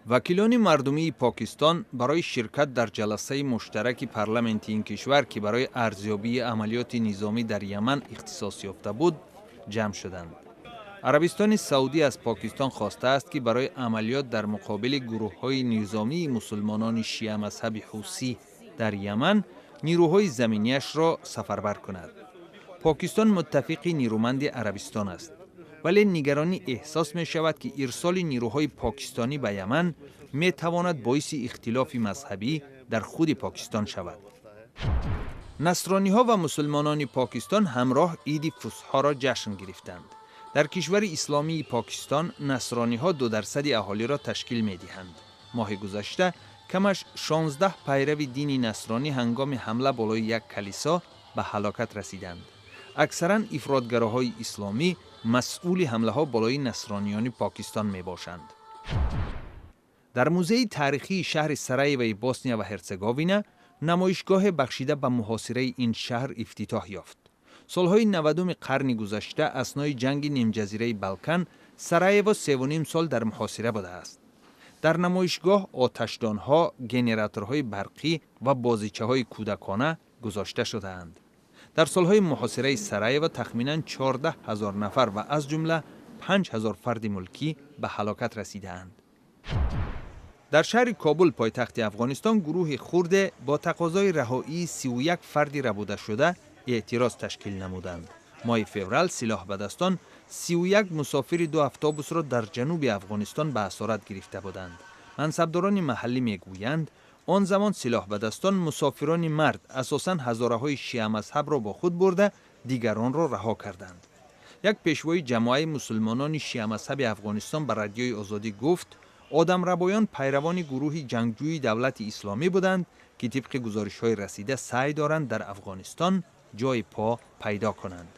Вакилони мардумии Покистон барои ширкат дар ҷаласаи муштараки парламенти ин кишвар, ки барои арзёбии амалиёти низомӣ дар Яман ихтисос ёфта буд, ҷамъ шуданд. Арабистони Саудӣ аз Покистон хостааст, ки барои амалиёт дар муқобили гурӯҳҳои низомии мусулмонони шиамазҳаби ҳусӣ дар Яман нирӯҳои заминиашро сафарбар кунад. Покистон муттафиқи нирӯманди Арабистон аст, вале нигаронӣ эҳсос мешавад, ки ирсоли нирӯҳои покистонӣ ба Яман метавонад боиси ихтилофи мазҳабӣ дар худи Покистон шавад. Насрониҳо ва мусулмонони Покистон ҳамроҳ иди Фусҳоро ҷашн гирифтанд. Дар кишвари исломии Покистон насрониҳо 2% аҳолиро ташкил медиҳанд. Моҳи гузашта камаш 16 пайрави дини насронӣ ҳангоми ҳамла болои як калисо ба ҳалокат расиданд. Аксаран ифротгароҳои исломӣ масъули ҳамлаҳо болои насрониёни Покистон мебошанд. Дар музеи таърихии шаҳри Сараеваи Босния ва Ҳерцеговина намоишгоҳе бахшида ба муҳосираи ин шаҳр ифтитоҳ ёфт. Солҳои 90-уми қарни гузашта, аснои ҷанги нимҷазираи Балкан, Сараево 3,5 сол дар муҳосира будааст. Дар намоишгоҳ оташдонҳо, генераторҳои барқӣ ва бозичаҳои кӯдакона гузошта шудаанд. Дар солҳои муҳосираи Сараево тахминан 14 000 нафар ва аз ҷумла 5000 фарди мулкӣ ба ҳалокат расидаанд. Дар шаҳри Кобул, пойтахти Афғонистон, гурӯҳи хурде бо тақозои раҳоии 31 фарди рабудашуда эътироз ташкил намуданд. Моҳи феврал силоҳбадастон 31 мусофири ду автобусро дар ҷануби Афғонистон ба асорат гирифта буданд. Мансабдорони маҳаллӣ мегӯянд, он замон силоҳбадастон мусофирони мард, асосан ҳазораҳои шиамазҳабро бо худ бурда, дигаронро раҳо карданд. Як пешвои ҷамоаи мусулмонони шиамазҳаби Афғонистон ба Радиои Озодӣ гуфт, одамрабоён пайравони гурӯҳи ҷангҷӯи Давлати Исломӣ буданд, ки тибқи гузоришҳои расида саъй доранд дар Афғонистон ҷои по пайдо кунанд.